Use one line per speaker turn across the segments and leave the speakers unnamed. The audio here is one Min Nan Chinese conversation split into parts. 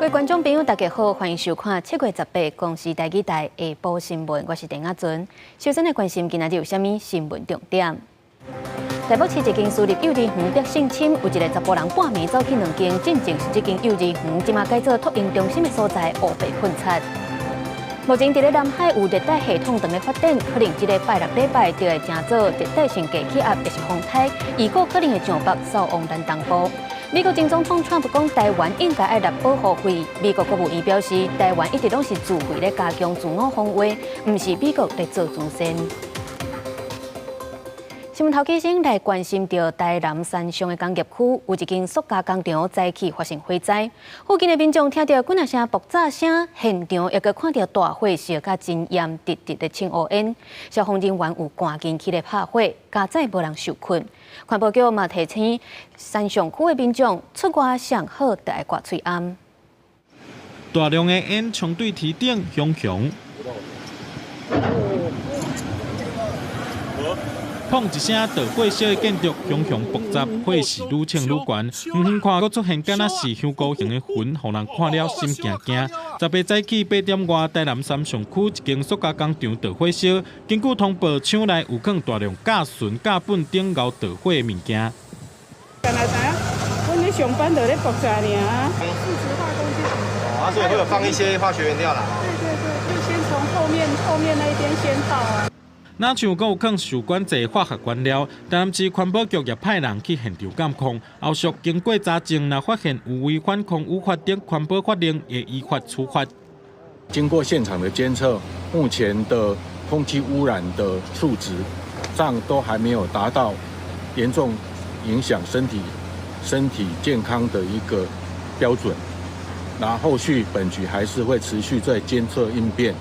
各位觀眾朋友，大家好，歡迎收看7月18公視台語台下晡新聞，我是鄭亞尊。首先來關心今仔日有啥物新聞重點。台北市一間私立幼兒園德勝村有一个查埔人半暝走去兩間，進前是這間幼兒園，這馬改做托嬰中心的所在，烏白噴漆。目前佇咧南海有熱帶系統正咧發展，可能這个拜六禮拜就會成做熱帶性低氣壓，抑是風颱，預估可能會上北掃往咱東部。美國前總統川普講，台灣應該愛納保護費。美國國務院表示，台灣一直攏是自費咧加強自我防衛，毋是美國咧做慈善。新聞頭起先來關心著台南山上的工業區，有一間塑膠工廠早起發生火災，附近的民眾聽著幾若聲爆炸聲，現場抑閣看著大火燒甲真炎，直直咧衝烏煙。消防人員有趕緊去咧拍火，佳哉無人受困。環保局嘛提醒山上區的民眾出外上好著愛掛喙罨。
大量的煙衝對天頂熊熊。砰一聲，著火燒的建築熊熊爆炸，火勢愈衝愈懸。遠遠看，閣出現敢若是香菇形的雲，予人看了心驚驚。18早起8點外，台南三上區一間塑膠工廠著火燒，根據通報，廠內有囥大量甲醇、甲苯等𠢕著火的物件。
敢若知影，阮咧上班就咧爆炸爾。
四十化工件。
哦，所以會有放一些化學原料啦。
對對對，就先從後面那一邊先倒啊。
若像閣有囥受管制化學原料，台南市環保局也派人去現場監控。後續經過查證，若發現有違反空污法等環保法令，會依法處罰。
經過現場的監測，目前的空氣污染的數值上都還沒有達到嚴重影響身體健康的一個標準。那後續本局還是會持續在監測應變。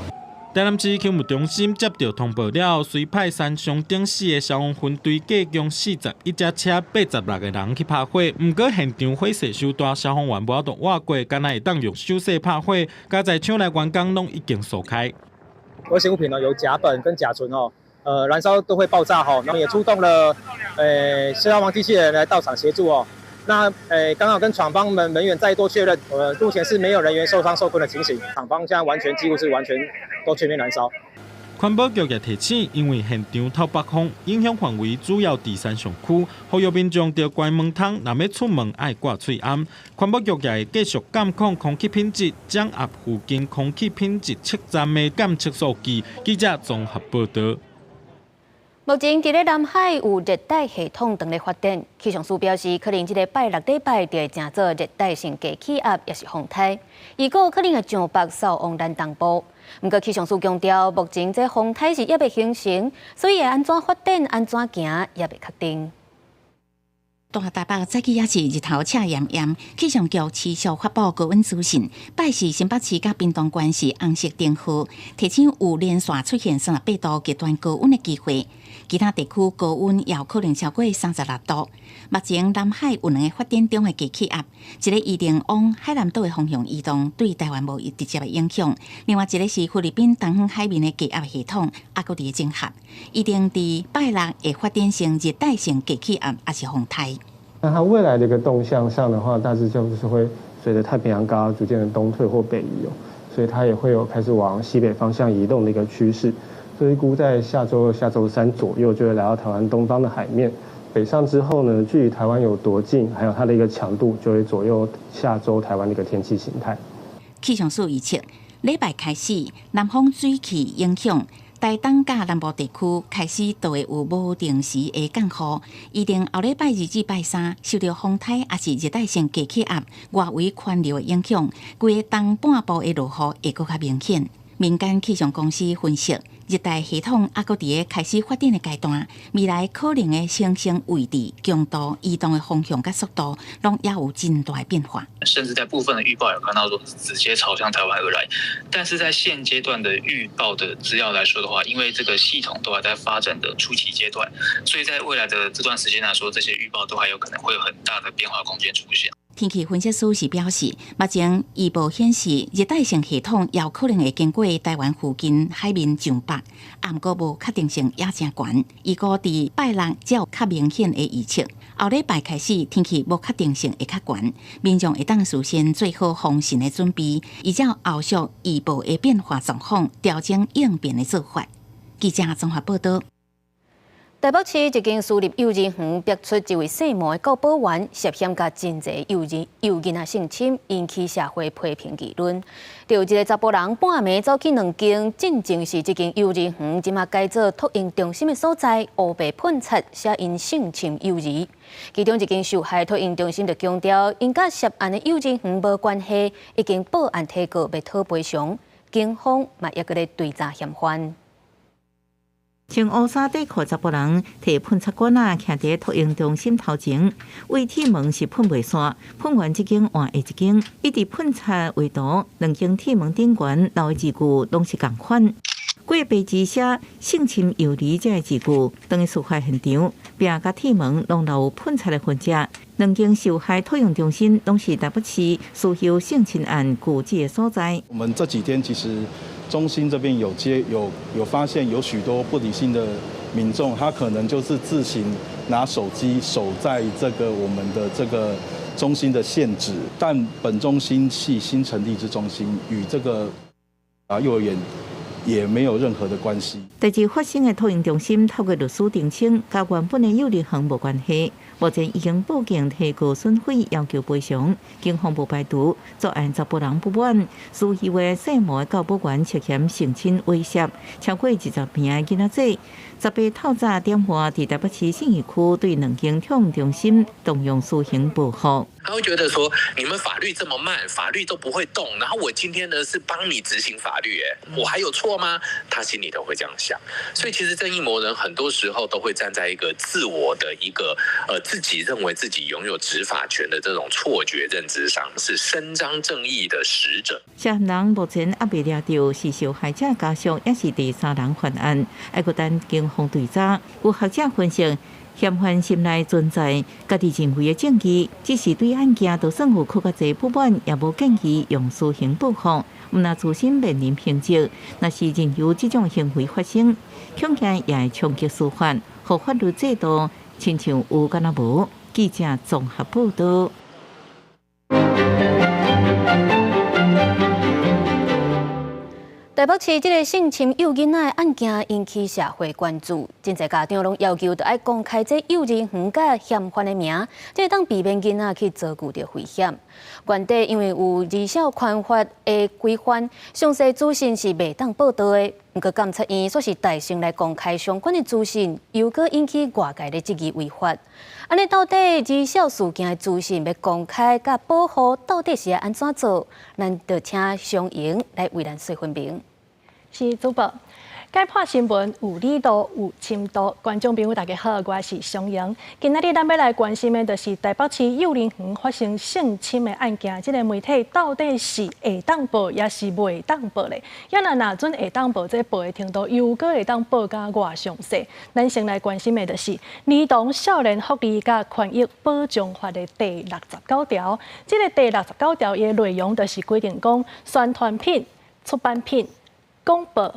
台南市勤務中心接到通報了後，隨派山上頂四个消防分隊，計共41架車，86個人去拍火。毋過現場火勢傷大，消防員無法度倚過，干焦會當用手勢拍火。佳哉廠內員工攏已經疏開。
危險物品呢，有甲苯跟甲醇哦，燃燒都會爆炸哈。那麼也出動了消防機器人來到場協助哦。那剛好跟廠方們人員再多確認，目前是沒有人員受傷受困的情形，廠方現在完全幾乎是完全都全面燃燒。
環保局也提醒，因為現場透北風，影響範圍主要佇山上區，呼籲民眾著關門窗，若欲出門愛掛喙罨。環保局也會繼續監控空氣品質，掌握附近空氣品質測站的監測數據。記者綜合報導。
目前佇咧南海有熱帶系統正咧發展，氣象署表示，可能這个拜六禮拜就會成做熱帶性低氣壓，抑是風颱，預估可能會上北掃往咱東部。毋過氣象署強調，目前這風颱是猶未形成，所以會按怎發展、按怎行猶未確定。
大台北早起也是日頭赤炎炎，氣象局持續發布高溫資訊。拜四新北市佮屏東縣是紅色燈號，提醒有連續出現38度極端高溫的機會。其他地區高溫也有可能超過36度。目前南海有兩个發展中的低氣壓，一个預定往海南島的方向移動，對台灣無直接的影響；另外一个是菲律賓東方海面的低壓系統，猶閣佇咧整合，預定佇拜六會發展成熱帶性低氣壓，抑是風颱。
那它未來的一個動向上的話，大致就是會隨著太平洋高壓逐漸的東退或北移哦，所以它也會有開始往西北方向移動的一個趨勢。所以估在下週二、下週三左右就會來到台灣東方的海面。北上之後呢，距離台灣有多近，還有它的一個強度，就會左右下週台灣的一個天氣形態。
氣象署預測，禮拜開始南方水汽影響，台東佮南部地區開始就會有無定時的降雨，預定後禮拜二至拜三受著風颱抑是熱帶性低氣壓外圍環流的影響，規个東半部的落雨會閣較明顯。民間氣象公司分析，熱帶系統猶閣佇咧開始發展的階段，未來可能的形成位置、強度、移動的方向佮速度，攏猶有真大的變化。
甚至在部分的預報有看到說直接朝向台灣而來，但是在現階段的預報的資料來說的話，因為這個系統都還在發展的初期階段，所以在未來的這段時間來說，這些預報都還有可能會有很大的變化空間出現。
天氣分析師是表示，目前預報顯示熱帶性系統有可能會經過台灣附近海面上北，毋過無確定性也誠懸。預估佇拜六才有較明顯的預測。後禮拜開始天氣無確定性會較懸，民眾會當事先做好防汛的準備，依照後續預報的變化狀況調整應變的做法。記者綜合報道。
台北市一間私立幼兒園逼出一位姓毛的教保員涉嫌共真濟幼兒幼囡仔性侵，引起社會批評議論。就一个查埔人半暝走去兩間，進前是這間幼兒園，這馬改做托嬰中心的所在，烏白噴漆寫𪜶性侵幼兒。其中一間受害托嬰中心就強調，𪜶佮涉案的幼兒園無關係，已經報案提告，欲討賠償。警方嘛猶閣咧追查嫌犯。
穿烏衫短褲查埔人提噴漆罐仔，徛佇托嬰中心頭前，為鐵門是噴袂煞，噴完這間換下一間，一直噴漆為圖，兩間鐵門頂懸留的字句攏是仝款。幾個白字寫性侵幼兒這个字句，當佇事發現場，壁佮鐵門攏留有噴漆的痕跡。兩間受害托嬰中心攏是台北市私幼性侵案舊址的所在。
我們這幾天其實中心這邊有接有有發現有許多不理性的民眾，他可能就是自行拿手機守在這個我們的這個中心的現址，但本中心係新成立之中心，與這個幼兒園也沒有任何的關係。
代誌發生的托嬰中心透過律師澄清，佮原本的幼兒園無關係。目前已經報警提告損毀，要求賠償。警方無排除作案查埔人不滿，私以為姓毛的教保員涉嫌性侵猥褻超過20名的囡仔仔。18透早點外，佇台北市信義區對兩間托嬰中心動用私刑報復。
他會覺得說，你們法律這麼慢，法律都不會動，然後我今天呢是幫你執行法律，誒，我還有錯嗎？他心裡頭會這樣想。所以其實正義魔人很多時候都會站在一個自我的一個，自己認為自己擁有執法權的這種錯覺認知上，是伸張正義的使者。
涉案人目前猶未掠著是受害者家屬，抑是第三人犯案，猶閣等警方追查。有學者分析，嫌犯心內存在家己認為的正義，只是對案件就算有閣較濟不滿，也無建議用私刑報復。毋若自身面臨刑責，若是任由這種行為發生，恐驚也會衝擊司法，予法律制度親像有敢若無。記者綜合報道。
台北市這个性侵幼囡仔的案件引起社會關注，真濟家長攏要求著愛公開這幼兒園佮嫌犯的名，才會當避免囡仔去遭遇著危險。原底因為有兒少權法的規範，詳細資訊是袂當報導的。毋過監察院煞是代先來公開相關的資訊，又閣引起外界的質疑違法。按呢到底兒少事件的資訊欲公開佮保護，到底是愛按怎做？咱就請雙瑩來為咱說分明。
是主播，解破新聞有理度有深度，觀眾朋友大家好，我是雙瑩。今仔日咱欲來關心的，就是台北市幼兒園發生性侵的案件，這个媒體到底是會當報，抑是袂當報咧？抑若若準會當報，這報的程度又閣會當報甲偌詳細？咱先來關心的，就是兒童少年福利佮權益保障法的第69條。這个第69條伊的內容就是規定講，宣傳品、出版品、廣播、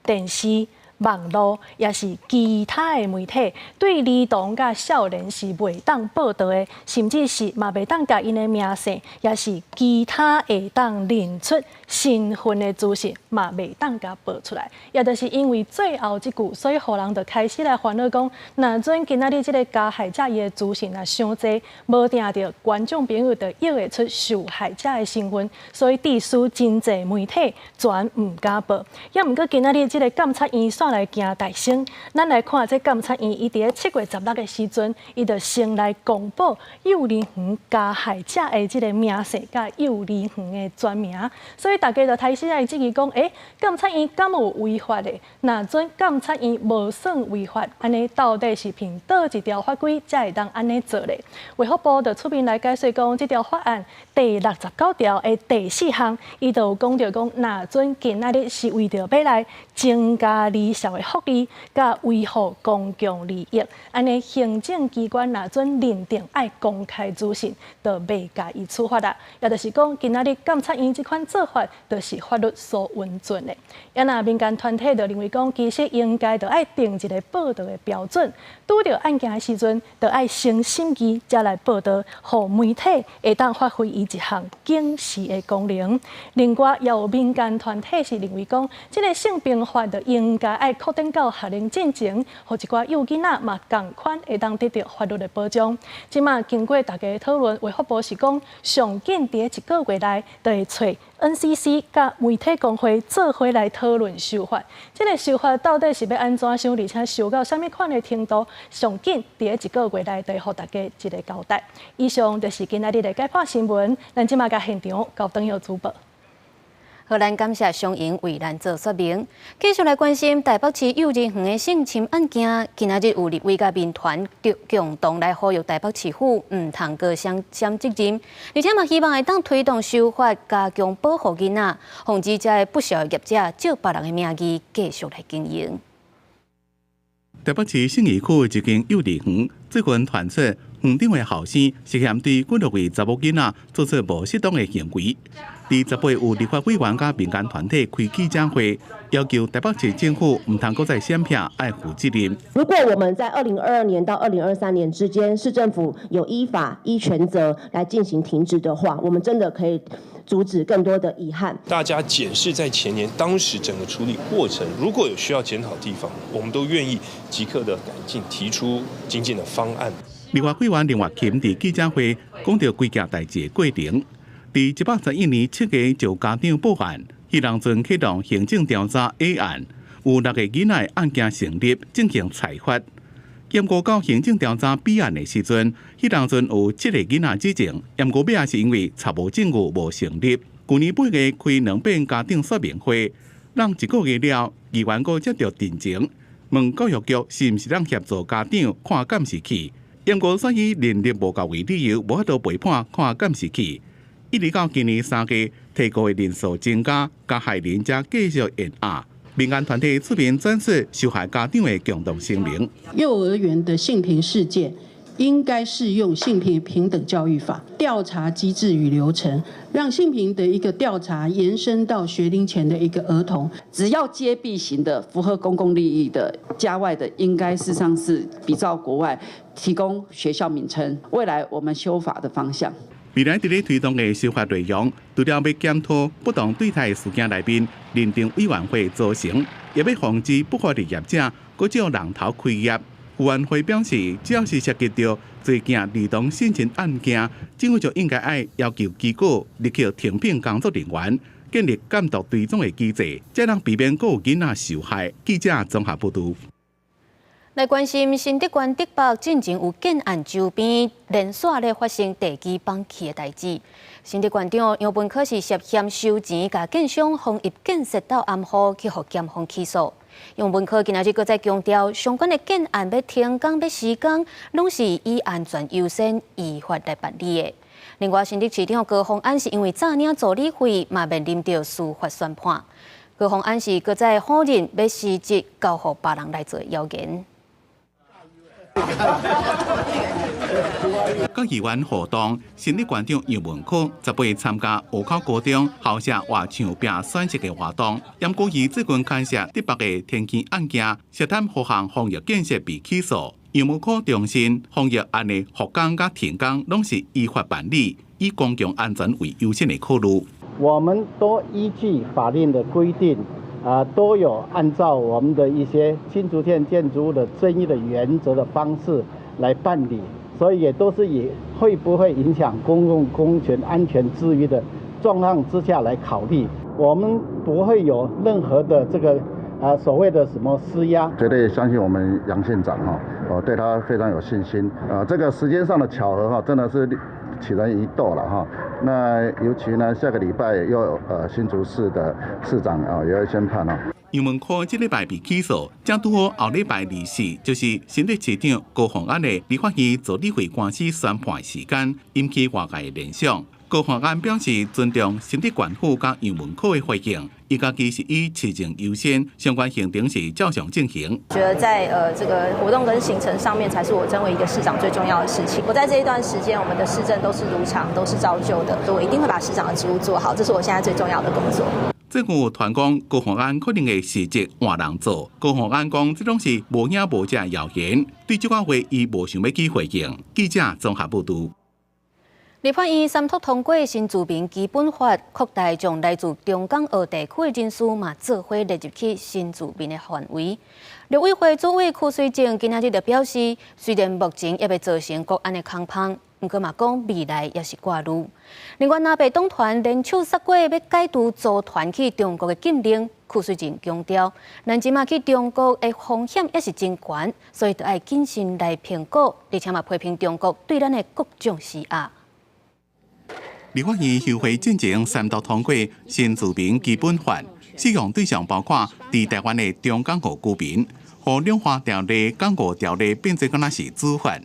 電視、網路，抑是其他的媒體，對兒童佮少年是袂當報導的，甚至是嘛袂當共𪜶的名姓，抑是其他會當認出身份的資訊，嘛袂當共報出來。也就是因為最後這句，所以予人就開始來煩惱講，若準今仔日這个加害者伊的資訊若傷濟，無定著觀眾朋友就臆會出受害者的身份，所以致使真濟媒體全毋敢報。抑毋過今仔日這个監察院煞來行代先，咱來看這監察院，伊佇咧7月16的時陣，伊就先來公布幼兒園加害者的這个名姓佮幼兒園的全名，所以大家就開始來質疑講，欸，監察院敢有違法的？若準監察院無算違法，按呢到底是憑佗一條法規才會當按呢做咧？衛福部就出面來解釋講，這條法案第69條的第四項，伊就有講著講，若準今仔日是為著欲來增加兒社會福利佮維護公共利益。按呢行政機關若準認定愛公開資訊，就袂共伊處罰啦。也就是講，今仔日監察院這款做法，就是法律所允准的。啊若民間團體就認為講，其實應該著愛定一個報道的標準，拄著案件的時陣，著愛先審議，才來報道，予媒體會當發揮伊一項警示的功能。另外，也有民間團體是認為講，這个性平法就應該愛擴展到學齡進前，予一寡幼囡仔嘛仝款會當得著法律的保障。這馬經過大家討論，衛福部是講，上緊佇一个月內，就會揣 NCC 佮媒體公會做伙來討論修法。這个修法到底是欲按怎修，而且修到啥物款的程度？上緊佇一个月內，就會予大家一个交代。以上就是今仔日的解破新聞，咱這馬共現場交轉予主播。
好，咱感謝雙贏為咱做說明。繼續來關心台北市幼兒園的性侵案件，今仔日有立委佮民團共同來呼籲台北市府毋通閣推卸責任，而且嘛希望會當推動修法，加強保護囡仔，防止這个不肖業者借別人的名義繼續來經營。
台北市信義區一間幼兒園最近傳出園長的後生涉嫌對幾落位查某囡仔做出無適當的行為。佇18有立法委員佮民間團體開記者會，要求台北市政府毋通閣再閃避，愛負責任。
如果我們在2022年到2023年之間，市政府有依法依權責來進行停職的話，我們真的可以阻止更多的遺憾。
大家檢視在前年當時整個處理過程，如果有需要檢討的地方，我們都願意即刻的改進，提出精進的方案。
立法委員林月琴佇記者會講著規件代誌的過程。佇111年7月就家長報案，彼當陣啟動行政調查 A 案，有六个囡仔案件成立進行裁罰。兼過到行政調查 B 案的時陣，彼當陣有七个囡仔指證，毋過尾仔是因為查無證據無成立。舊年8月開兩遍家長說明會，隔一個月了，議員閣接著陳情，問教育局是毋是通協助家長看監視器，毋過煞以人力無夠為理由，無法度陪伴看監視器。一直到今年3月，提告的人數增加，加害人才繼續延壓。民間團體出面轉述受害家長的共同聲明。
幼兒園的性平事件，應該適用性平平等教育法調查機制與流程，讓性平的一個調查延伸到學齡前的一個兒童。
只要揭弊型的、符合公共利益的、家外的，應該事實上是比照國外提供學校名稱。未來我們修法的方向。
未來佇咧推動的修法內容，除了欲檢討不當對待事件內面認定委員會組成，也欲防止不法的業者閣借人頭開業。委員會表示，只要是涉及著濟件兒童性侵案件，政府就應該愛要求機構立刻停聘工作人員，建立監督追蹤的機制，才能避免閣有囡仔受害。記者綜合報導。
來關心新竹縣竹北進前有建案周邊連續咧發生地基崩去的代誌。新竹縣長楊文科是涉嫌收錢，共建商豐邑建設鬥暗號去予檢方起訴。楊文科今仔日閣再強調，相關的建案欲停工、欲施工，攏是以安全優先，依法來辦理的。另外，新竹市長高虹安是因為詐領助理費，嘛面臨著司法宣判。高虹安是閣再否認欲辭職交予別人來做謠言。
佮議員互動，新竹縣長楊文科18參加湖口高中校舍活牆壁選色的活動。毋過伊最近牽涉竹北的天坑案件，涉貪多項豐邑建設被起訴。楊文科重申，豐邑案的復工佮停工攏是依法辦理，以公共安全為優先的考慮。
我們都依據法令的規定。啊，都有按照我們的一些新竹縣建築物的爭議的原則的方式來辦理，所以也都是以會不會影響公共工程安全之餘的狀況之下來考慮，我們不會有任何的這個啊所謂的什麼施壓。
絕對相信我們楊縣長哈，我對他非常有信心。啊，這個時間上的巧合哈，真的是杞人疑竇了哈。那尤其呢，下個禮拜又有新竹市的市長啊，也會宣判哦。
楊文科這禮拜被起訴，正拄好後禮拜24，就是新竹市長高虹安的立法院助理費官司宣判時間，引起外界聯想。高虹安表示尊重新竹縣府佮楊文可的回應，伊家己是以市政優先，相關行程是照常進行。
覺得在這個活動跟行程上面，才是我身為一個市長最重要的事情。我在這一段時間，我們的市政都是如常，都是照舊的，我一定會把市長的職務做好，這是我現在最重要的工作。
最近有傳講高虹安可能會辭職換人做，高虹安講這攏是無影無跡謠言，對這款話伊無想欲去回應。記者綜合報導。
立法院三讀通過新住民基本法，擴大將來自中港澳地區的人士嘛做伙列入去新住民的範圍。陸委會主委邱垂正今仔日就表示，雖然目前猶未造成國安的空芳，毋過嘛講未來也是掛慮。另外，藍白黨團聯手殺過欲解除組團去中國的禁令，邱垂正強調，咱這馬去中國的風險也是真懸，所以著愛謹慎來評估，而且嘛批評中國對咱的各種施壓。
立法院休會進前三讀通過新住民基本法，適用對象包括佇台灣的中港澳居民，予兩岸條例、港澳條例變做敢若是子法。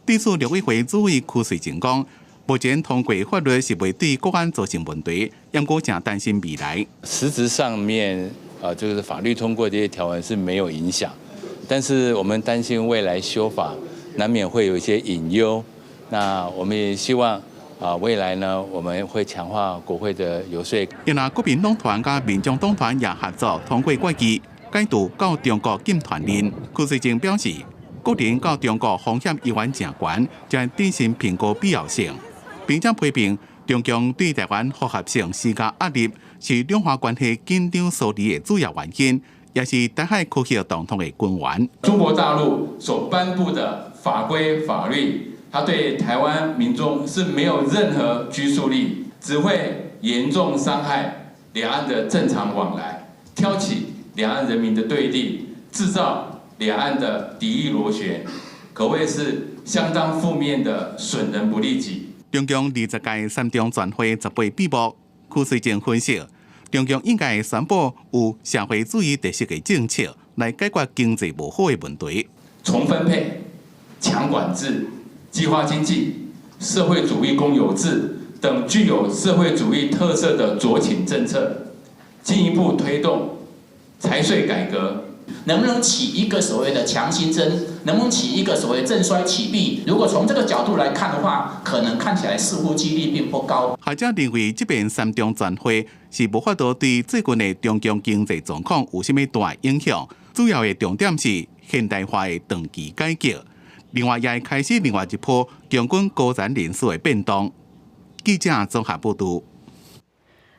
對此，陸委會主委邱垂正講，目前通過法律是袂對國安造成問題，毋過誠擔心未來。
實質上面，就是法律通過這些條文是沒有影響，但是我們擔心未來修法難免會有一些隱憂。那我們也希望。啊，未來呢，我們會強化國會的遊說。
另外，國民黨團佮民眾黨團也合作通過決議，解除到中國禁團令。邱垂正表示，國人到中國風險依然誠懸，誠謹慎評估必要性，並且批評中共對台灣複合性施加壓力，是兩岸關係緊張疏離的主要原因，也是台海區域動盪的根源。
中國大陸所頒布的法規法律，它對台灣民眾是沒有任何拘束力，只會嚴重傷害兩岸的正常往來，挑起兩岸人民的對立，製造兩岸的敵意螺旋，可謂是相當負面的損人不利己。
中共二十屆三中全會18閉幕，邱垂正分析，中共應該宣布有社會主義特色的政策來解決經濟無好的問題，
重分配、強管制、計劃經濟、社會主義公有制等具有社會主義特色的左傾政策，進一步推動財稅改革。
能不能起一個所謂的強心針？能不能起一個所謂振衰起敝？如果從這個角度來看的話，可能看起來似乎幾率並不高。
學者認為，這遍三中全會是無法度對最近的中共經濟狀況有啥物大影響。主要的重點是現代化的長期改革。另外，也會開始另外一波共軍高層人士的變動。記者綜合報導。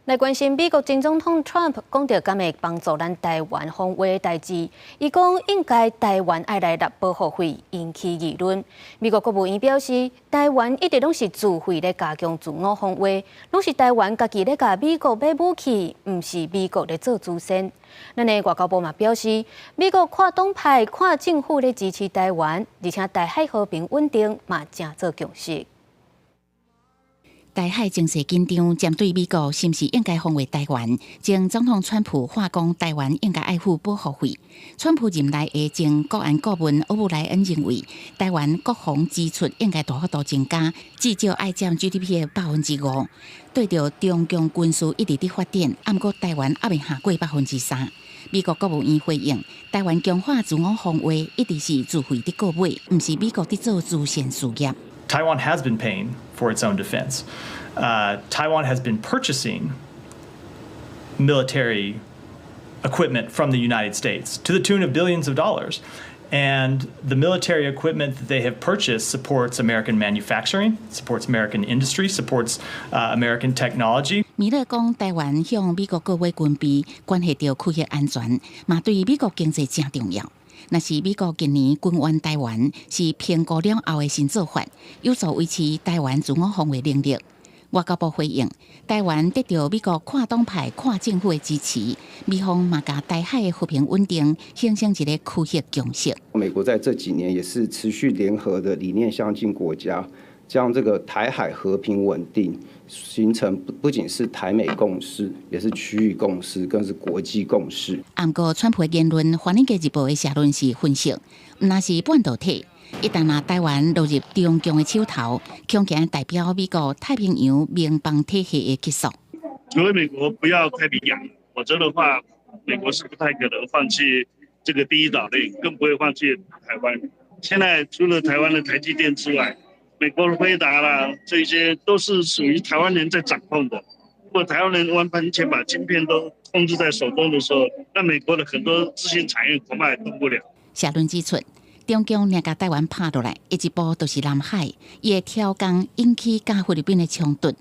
來關心美國前總統川普講著敢會幫助咱台灣防衛的代誌，伊講應該台灣愛來納保護費，引起議論。美國國務院表示，台灣一直攏是自費咧加強自我防衛，攏是台灣家己咧共美國買武器，毋是美國咧做主先。咱的外交部嘛表示，美國跨黨派、跨政府咧支持台灣，而且台海和平穩定嘛誠做共識。
台海情勢緊張，針對美國是毋是應該防衛台灣？前總統川普話講，台灣應該愛付保護費。川普任內的前國安顧問歐布萊恩認為，台灣國防支出應該大幅度增加，至少愛佔 GDP 的5%。對著中共軍事一直佇發展，毋過台灣猶未下過3%。美國國務院回應，台灣強化自我防衛一直是自費佇購買，毋是美國佇做慈善事業。
Taiwan has been paying for its own defense. Taiwan has been purchasing military equipment from the United States to the tune of billions of dollars. And the military equipment that they have purchased supports American manufacturing, supports American industry, supports American technology.
米勒講，台灣向美國購買軍備，關係著區域安全，嘛對美國經濟誠重要。若是美國近年軍援台灣，是評估了後的新做法，有助維持台灣自我防衛能力。外交部回應，台灣得著美國跨黨派、跨政府的支持，美方嘛共台海的和平穩定形成一個區域共識。
美國在這幾年也是持續聯合的理念相近國家，將這個台海和平穩定形成不僅是台美共識，也是區域共識，更是國際共識。
毋過，川普的言論，華爾街日報的社論是分析，毋但是半導體。一旦若台灣落入中共的手頭，恐驚代表美國太平洋盟邦體系的結束。
除非美國不要太平洋，否則的話，美國是不太可能放棄這個第一島鏈，更不會放棄台灣。現在除了台灣的台積電之外，美國的輝達啦，這些都是屬於台灣人在掌控的。如果台灣人完全把晶片都控制在手中的時候，那美國的很多資訊產業恐怕也動不了。
社論指出，中共若共台灣拍落來，下一步就是南海，伊會挑工引起佮菲律賓的衝突。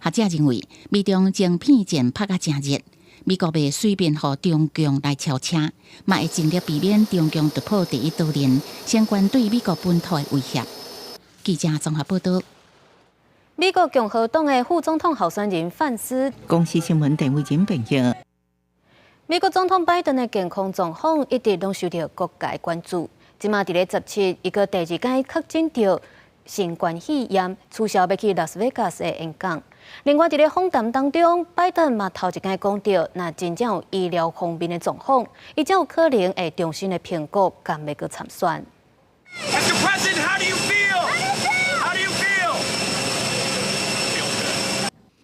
學者認為，美中晶片戰拍甲誠熱，美國袂隨便予中共來超車，嘛會盡力避免中共突破第一島鏈，相關對美國本土的威脅。記者綜合報道。
美國共和黨的副總統候選人范斯，
公視新聞鄧慧珍編譯。
美國總統拜登的健康狀況一直攏受著各界關注。這馬佇咧17，伊閣第二擺確診著新冠肺炎，取消欲去拉斯維加斯的演講。另外，佇咧訪談當中，拜登嘛頭一擺講著，若真正有醫療方面的狀況，伊才有可能會重新的評估，敢欲閣參選。
Mr. President, how do you feel? How do you feel?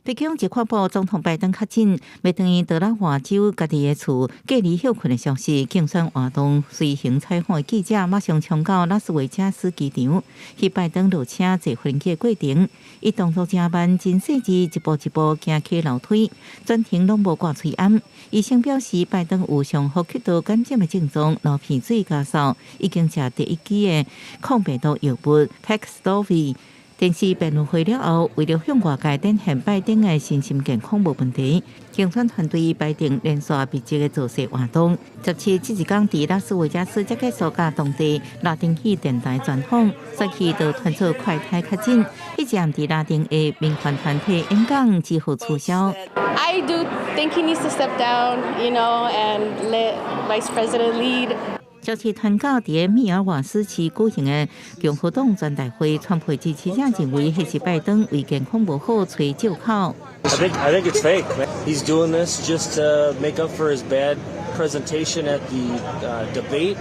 白宮一發布總統拜登確診，欲轉去德拉華州家己的厝隔離歇睏的消息，競選活動隨行採訪的記者馬上衝到拉斯維加斯機場，翕拜登落車坐飛機的過程，伊動作誠慢，真細緻，一步一步行起樓梯，全程攏無掛喙罨。醫生表示，拜登有上呼吸道感染的症狀，流鼻水咳嗽，已經食第一劑的抗病毒藥物 Paxlovid。電視辯論會了後，為了向外界展現拜登的身心健康無問題，競選團隊排定連續密集的造勢活動。17這一工佇拉斯維加斯才結束佮當地拉丁語電台專訪，隨去就傳出快篩確診，彼站佇拉丁裔民權團體演講只好取消。
I do think he needs to step down and let Vice President lead.
消息傳到佇密爾瓦斯市舉行的共和黨全代會，川普支持者認為，彼是拜登為健康無好揣藉口。
I think it's fake. He's doing this just to make up for his bad presentation at the debate.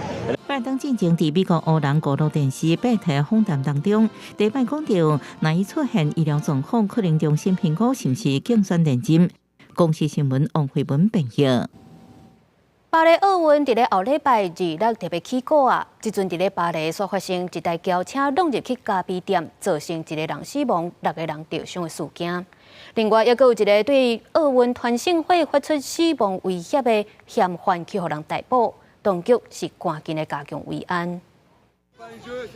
拜登進前佇美國烏人娛樂電視八台訪談當中，第一擺講著，若伊出現醫療狀況，可能重新評估是毋是競選連任。公視新聞王慧文編譯。
巴黎奧運佇咧後禮拜二六特別起鼓啊！這陣佇咧巴黎煞發生一台轎車撞入去咖啡店，造成一個人死亡、六個人著傷的事件。另外，猶閣有一個對奧運團勝會發出死亡威脅的嫌犯去予人逮捕，當局是趕緊的加強維安。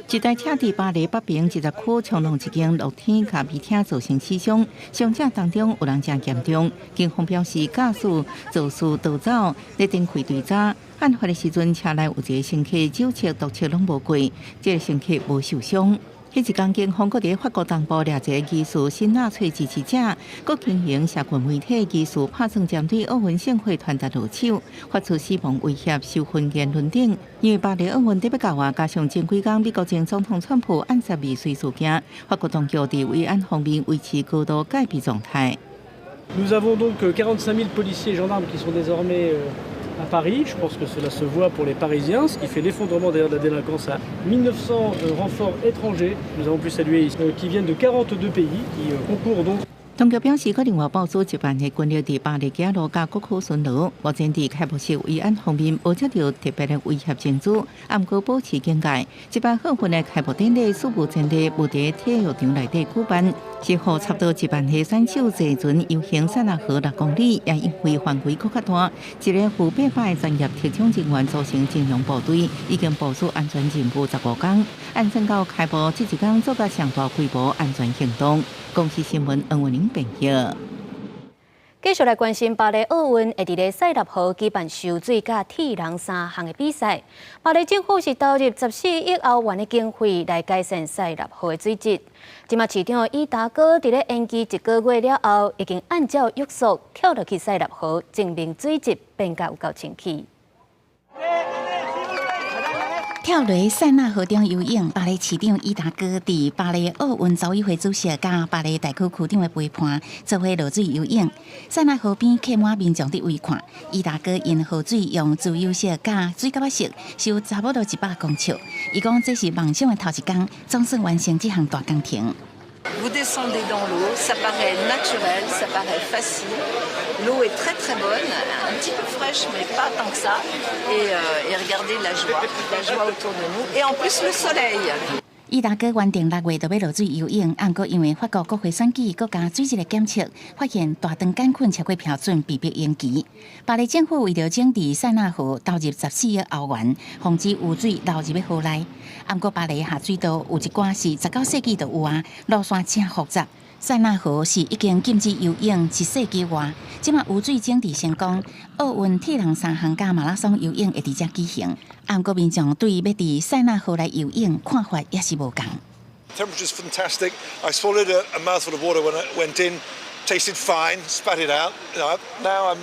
一台車佇巴黎北邊一個區衝撞一間露天咖啡廳，造成死傷。傷者當中有人誠嚴重。警方表示，駕駛肇事逃走，咧展開追查。案發的時陣，車內有一個乘客酒測毒測攏無過，這個乘客無受傷。彼一工，警方閣佇法國東部掠一個疑似新納粹支持者，閣經營社群媒體疑似拍算針對奧運聖火傳達落手，發出死亡威脅、仇恨言論等。因為巴黎奧運得欲到啊，加上前幾工美國前總統川普暗殺未遂事件，法國當局佇維安方面維持高度戒備狀態。
Nous avons donc 45 000 policiers et gendarmes qui sont désormais à Paris. Je pense que cela se voit pour les Parisiens, ce qui fait l'effondrement d'ailleurs de la délinquance à 1900 renforts étrangers. Nous avons pu saluer qui viennent de 42 pays, qui concourent donc.
當局表示，閣另外部署1萬個軍力佇巴黎街路佮各區巡邏。目前佇開幕式維安方面無接著特別的威脅情資，毋過保持警戒。這擺奧運的開幕典禮史無前例，無佇體育場內底舉辦，是予差不多1萬個選手坐船遊行塞納河6公里，也因為範圍閣較大，一個負800個專業特種人員組成精鋭部隊，已經部署安全任務15工，按算到開幕這一工做甲上大規模安全行動。公視新聞黃文玲編譯。
繼續來關心巴黎奧運會佇咧塞納河舉辦游水佮鐵人三項的比賽。巴黎政府是投入14億歐元的經費來改善塞納河的水質。這馬市長伊達哥佇咧延期一個月了後，已經按照約束跳落去塞納河，證明水質變甲有夠清氣。
跳落塞納河中游泳，巴黎市長伊達哥佇巴黎奧運組委會主席佮巴黎大區區長的陪伴，做伙落水游泳。塞納河邊客滿民眾佇圍看，伊達哥沿河水用自由式佮水蛤仔式，游差不多100公尺。伊講這是夢想的頭一工，總算完成這項大工程。
Vous descendez dans l'eau, ça paraît naturel, ça paraît facile. L'eau est très très bonne, un petit peu fraîche, mais pas tant que ça. Et regardez la joie autour de nous. Et en plus le soleil.
伊達哥原定6月就欲落水游泳，毋過因為法國國會選舉閣加水質的檢測，發現大腸桿菌超過標準，被迫延期。巴黎政府為著整治塞納河，投入14億歐元，防止污水流入河內。毋過巴黎下水道有一寡是19世紀就有啊，路線誠複雜。塞納河是已經禁止游泳一世紀外，這馬污水整治成功，奧運鐵人三項佮馬拉松游泳會佇遮舉行。毋過民眾對欲佇塞納河內游泳看法也是無仝。
Temperature's fantastic. I swallowed a mouthful of water when I went in, tasted fine, spat it out. Now I'm,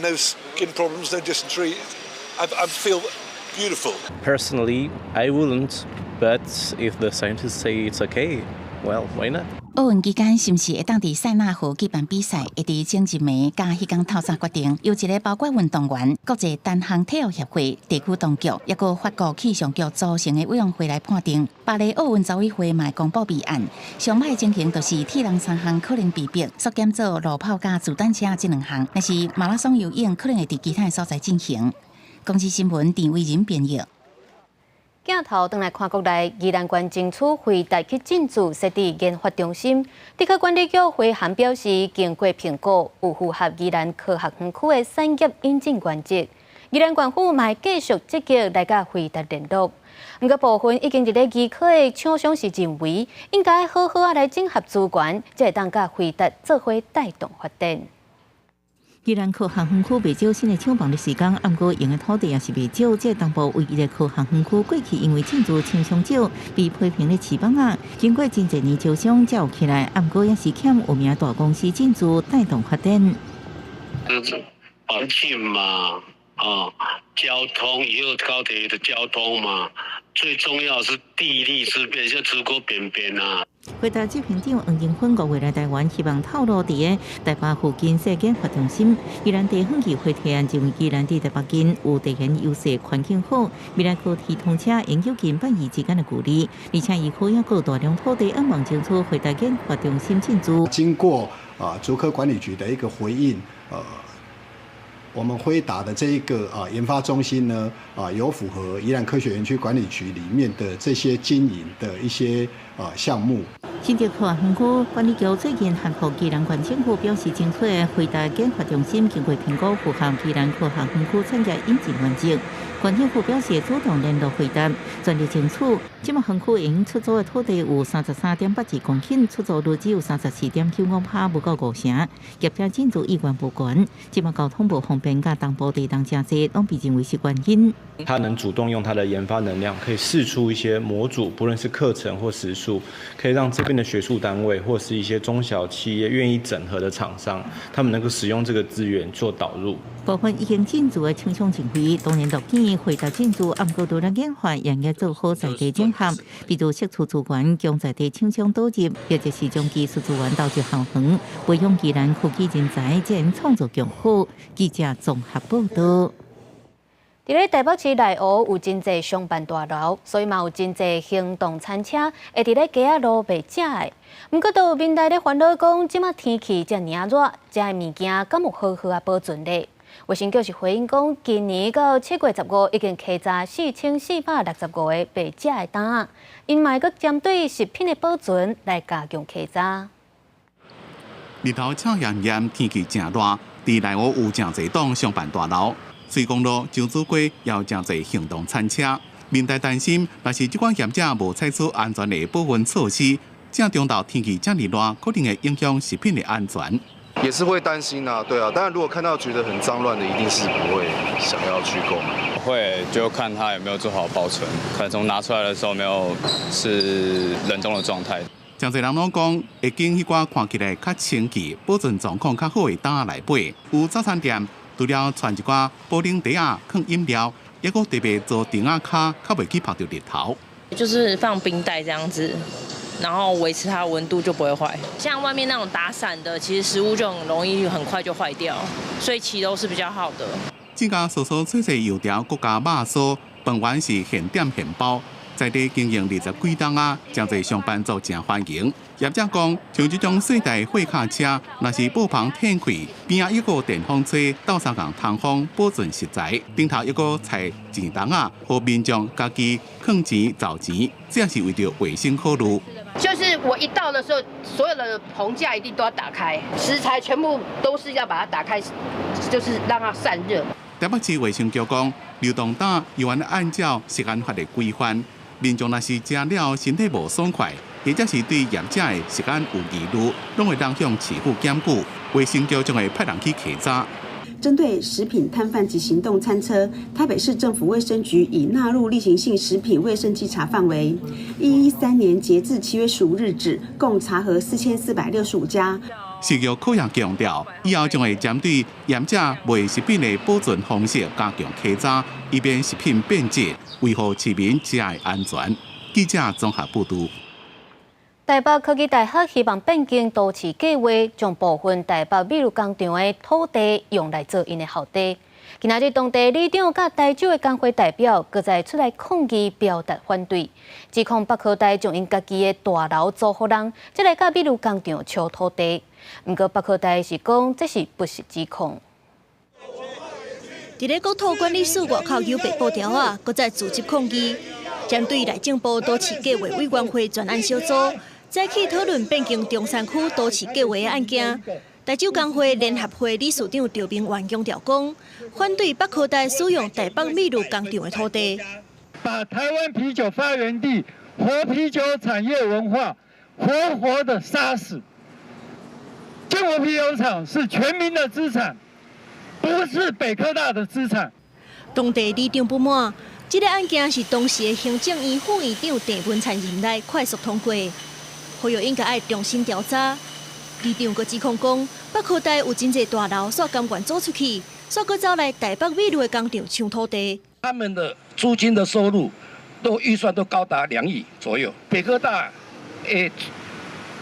no skin problems, no dysentery. I feel beautiful.
Personally, I wouldn't, but if the scientists say it's okay, well, why not?
奧運期間是毋是會當佇塞納河舉辦比賽？會佇前一暝佮彼工透早決定。由一个包括運動員、國際單項體育協會、地區當局，抑閣法國氣象局組成的委員會來判定。巴黎奧運組委會嘛公布備案。上歹情形就是鐵人三項可能被迫縮減做路跑佮自單車這兩項，若是馬拉松游泳可能會佇其他所在進行。公視新聞陳偉仁編譯。
鏡頭轉來看國內，宜蘭縣爭取輝達去進駐設置研發中心。竹科管理局回函表示，經過評估，有符合宜蘭科學園區的產業引進原則。宜蘭縣府嘛繼續積極來佮輝達聯絡。毋過部分已經佇咧宜科的廠商是認為，應該好好仔來整合資源，才會當佮輝達做伙帶動發展。
宜蘭科學園區袂少新的廠房咧施工，毋過用的土地也是袂少。這東部唯一的科學園區過去因為進駐廠商少，被批評咧飼蠓仔。經過真濟年招商才有起來，毋過也是欠有名大公司進駐帶動發展。
環境嘛，啊，交通以後高鐵的交通嘛，最重要是地利之便，就竹科邊邊啊。
輝達執行長黃仁勳五月來台灣，希望透露佇个台北附近設研發中心。宜蘭地方議會提案認為，宜蘭佇台北近有地緣優勢，環境好，未來高鐵通車研究近百億之間的距離，而且宜科也閣有大量土地，向望爭取輝達研發中心進駐。
經過啊竹科管理局的一個回應，我們輝達的這一個啊研發中心呢，啊有符合宜蘭科學園區管理局裡面的這些經營的一些啊項目。
新竹科學園區管理局最近函予宜蘭縣政府表示，爭取的輝達研發中心經過評估，符合宜蘭科學園區產業引進原則。縣政府表示主動聯絡輝達，全力爭取。這馬園區應出租的土地有33.82公頃，出租率只有34.95%，無夠五成。業者進駐意願無懸，這馬交通無方便，佮東部地動誠濟，攏被認為是原因。
他能主動用他的研發能量，可以釋出一些模組，不論是課程或時數，可以讓這邊的學術單位或是一些中小企業願意整合的廠商，他們能夠使用這個資源做導入。
部分已經進駐的廠商認為，當然樂見輝達進駐，毋過除了研發，也應該做好在地整合，比如釋出資源，將在地廠商導入，或者是將技術資源導入校園，培養宜蘭科技人才，才能創造更好。記者綜合報導。
佇咧台北市內湖有真濟商辦大樓，所以嘛有真濟行動餐車會佇咧街仔路賣食的。毋過都有民眾咧煩惱講，這馬天氣遮爾熱，遮的物件敢有好好仔保存咧？衛生局是回應講，今年到7月15已經稽查4465個賣食的檔仔，𪜶嘛會閣針對食品的保存來加強稽查。
日頭赤炎炎，天氣誠熱，佇內湖有誠濟棟商辦大樓。水公路、樟子街也有誠濟行動餐車，民眾擔心，若是這款業者無採取安全的保溫措施，正中晝天氣遮爾熱，可能會影響食品的安全。
也是會擔心啊，對啊，當然如果看到覺得很髒亂的，一定是不會想要去購買。
會，就看他有沒有做好保存，可能從拿出來的時候沒有是冷凍的狀態。
誠濟人攏講，會揀彼寡看起來較清氣、保存狀況較好的檔仔來買。有早餐店除了傳一寡保冷袋仔囥飲料，抑閣特別做釘仔跤，較袂去曬著日頭。
就是放冰袋這樣子，然後維持它溫度就不會壞。像外面那種打散的，其實食物就很容易很快就壞掉，所以其實都是比較好的。
這家酥酥脆脆油條，閣加肉酥，飯圓是現點現包，在地經營20幾冬啊，誠濟上班族誠歡迎。業者講，像這種細台貨卡車，若是布棚天開，邊仔一個電風吹，鬥相共通風，保存食材。頂頭一個菜錢筒仔，予民眾家己囥錢找錢，這是為著衛生考慮。
就是我一到的時候，所有的棚架一定都要打開，食材全部都是要把它打開，就是讓它散熱。
台北市衛生局講，流動檔猶原按照食安法的規範，民眾若是食了身體無爽快，或者是對業者的食安有疑慮，攏會當向市府檢舉，衛生局將會派人去稽查。
針對食品攤販及行動餐車，台北市政府衛生局已納入例行性食品衛生稽查範圍。113年截至7月15日止，共查核4465家。
食藥科也強調，以後將會針對業者賣食品的保存方式加強稽查，以免食品變質，維護市民食的安全。記者綜合報導。
台北科技大學希望變更都市計畫，將部分台北美祿工場的土地用來做𪜶的校地。今仔日當地里長佮台酒的工會代表，閣再出來抗議，表達反對，指控北科大將𪜶家己的大樓租予人，才來佮美祿工場搶土地。毋過北科大是講這是不實指控。
佇咧國土管理署外口有白布條仔，閣再組織抗議，針對內政部都市計劃委員會專案小組早起討論變更中山區都市計劃的案件。台酒工會聯合會理事長趙明元強調講，反對北科大使用台北美祿工場的土地，
把台灣啤酒發源地、活啤酒產業文化活活的殺死。建國啤酒廠是全民的資產，不是北科大的資產。
當地里長不滿，這個案件是當時的行政院副院長鄭文燦任內快速通過，呼籲應該愛重新調查。里長閣指控講，北科大有真濟大樓，煞甘願租出去，煞閣走來台北美祿的工廠搶土地。
他們的租金的收入都預算都高達2億左右。北科大的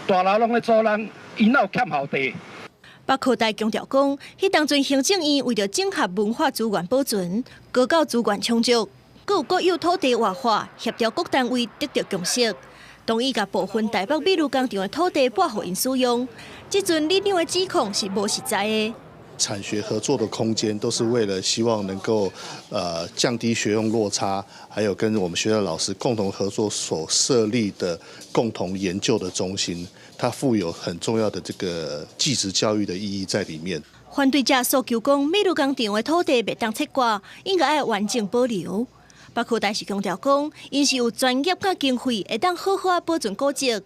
大樓攏咧租咱，𪜶哪有欠校地？
北科大強調講，彼當陣行政院為著整合文化資源保存，高教資源充足，閣有國有土地活化，協調各單位得著共識，同意共部分台北美祿工場的土地撥予𪜶使用。這陣里長的指控是無實在的。
產學合作的空間都是為了希望能夠降低學用落差，還有跟我們學校老師共同合作所設立的共同研究的中心，它賦有很重要的這個技職教育的意義在裡面。
反對者訴求講，美祿工場的土地袂當切割，應該愛完整保留。北科大是強調講，𪜶是有專業佮經費，會當好好仔保存古蹟。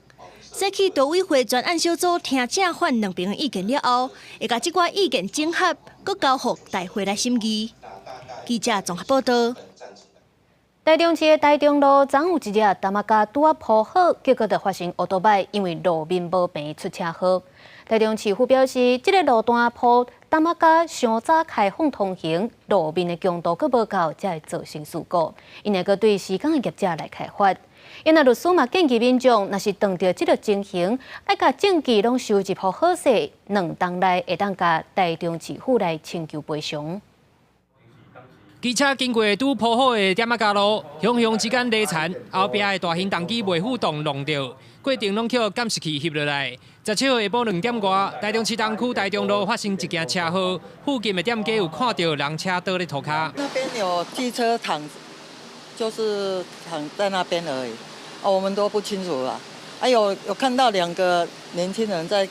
早起都委會專案小組聽正反兩邊的意見了後，會共這寡意見整合，閣交予大會來審議。記者綜合報道。
台中市的台中路，昨有一隻澹仔跤拄仔鋪好，結果就發生歐多擺，因為路面無平出車禍。台中市府表示，這个路段鋪澹仔跤傷早開放通行，路面的強度閣無夠，才會造成事故。𪜶會閣對施工的業者來開罰。𪜶仔律師嘛建議民眾，若是碰著這个情形，愛共證據攏收集予好勢，2冬內會當共台中市府來請求賠償。
機車經過拄鋪好的點仔跤路，雄雄之間犁田，後壁的大型重機袂赴動挵著，過程攏予監視器翕落來。17號下晡2點外，台中市東區台中路發生一件車禍，附近的店家有看著人車倒咧塗跤。
那邊有機車躺，就是躺在那邊而已，哦，我們都不清楚啦。啊，有看到兩個年輕人在，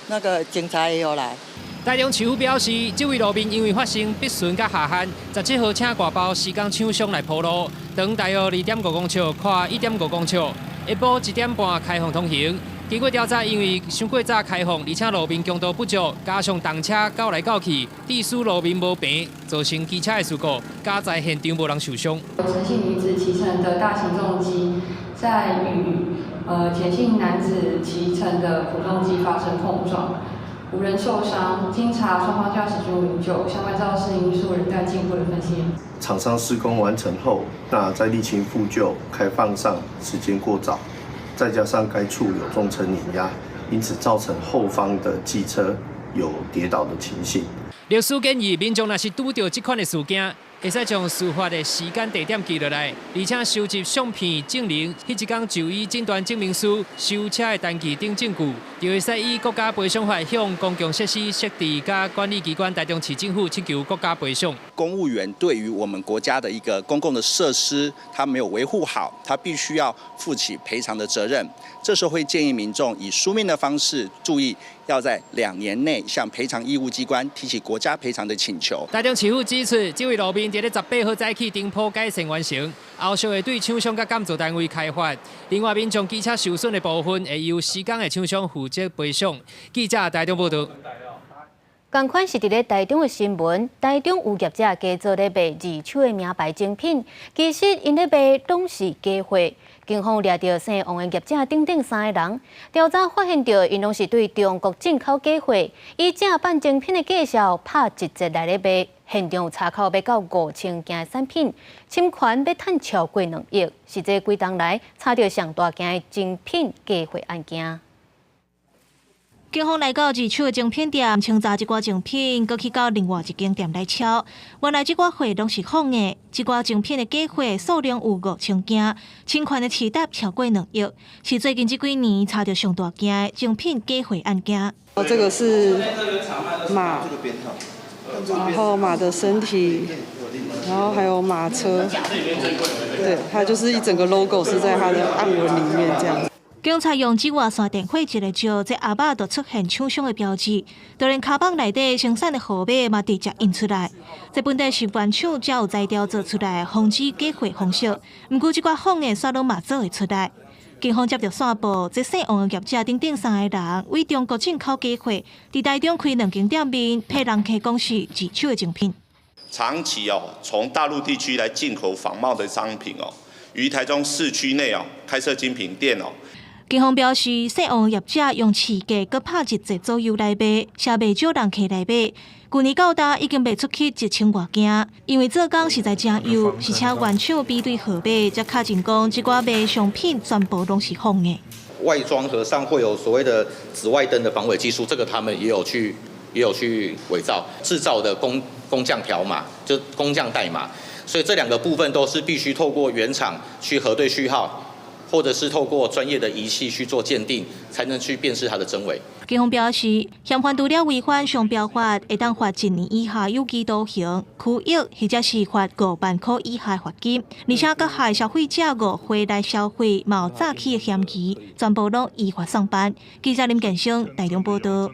那個警察也有來。
台中市府表示，這位路面因為發生逼順佮下旱，17號請外包施工廠商來鋪路，長大約2.5公尺，寬1.5公尺，下晡1點半開放通行。經過調查，因為傷過早開放，而且路面強度不足，加上重車攪來攪去，致使路面無平，造成機車的事故。佳哉現場無人受傷。
陳姓女子騎乘的大型重機在與簡姓男子騎乘的普重機發生碰撞。無人受傷。經查雙方駕駛均無飲酒，相關肇事因素仍待進一步的分析。
廠商施工完成後，那在瀝青復舊開放上時間過早，再加上該處有重層碾壓，因此造成後方的機車有跌倒的情形。
律師建議民眾若是拄著這款的事件，會使將事發的時間地點記落來，而且收集相片證明，彼一工就醫診斷證明書、修車的單據等證據，就會使依國家賠償法向公共設施設置佮管理機關台中市政府請求國家賠償。
公務員對於我們國家的一個公共的設施，他沒有維護好，他必須要負起賠償的責任。這時候會建議民眾以書面的方式，注意要在2年內向賠償義務機關提起國家賠償的請求。
台中市府指出，這位路面佇咧18號早起頂鋪改善完成，後續會對廠商佮監造單位開罰。另外，民眾機車受損的部分，會由施工的廠商負責賠償。記者台中報導。
仝款是佇咧台中的新聞，台中有業者假做咧賣二手的名牌精品，其實𪜶咧賣攏是假貨。警方掠著姓王的業者等等三个人，調查發現著𪜶攏是對中國進口假貨，以正版精品的介紹拍一折來咧賣，現場有查扣欲到5000件的產品，侵權欲趁超過2億，是這幾冬來查著上大件的精品假貨案件。
警方來到二手的精品店，清查這寡精品，閣去到另外一間店來抄。原來這寡貨攏是仿的，這寡精品的假貨數量有5000件，侵權的市值超過2億，是最近這幾年查著上大件的精品假貨案件。
哦，這個是馬，然後馬的身體，然後還有馬車，對，它就是一整個 logo 是在它的暗紋裡面這樣。
警察用紫外線電火一个照，這盒仔就出現廠商的標誌，就連跤蠓內底生產的號碼嘛直接印出來。這本底是原廠才有才調做出來，防止假貨封燒。毋過這寡仿的煞攏嘛做會出來。警方接著線報，這姓王的業者等等三个人，為中國進口假貨，佇台中開兩間店面，騙人客講是二手的精品。
長期哦，從大陸地區來進口仿冒的商品哦，於台中市區內哦開設精品店哦。
警方表示，姓王業者用市價閣拍一折左右來賣，也袂少人客來買。舊年到今已經賣出去1000外件，因為做工實在誠幼，是請原廠比對號碼，才確認講這寡賣商品全部攏是仿的。
外裝盒上會有所謂的紫外燈的防偽技術，這個他們也有去偽造製造的工匠條碼，就工匠代碼，所以這兩個部分都是必須透過原廠去核對序號。或者是透過專業的儀器去做鑑定，才能去辨識它的真偽。
警方表示，嫌犯除了違反商標法，會當罰1年以下有期徒刑、拘役，或者是罰5萬箍以下罰金。而且，閣害消費者誤會來消費，嘛有詐欺的嫌疑，全部攏依法送辦。記者林建生台中報導。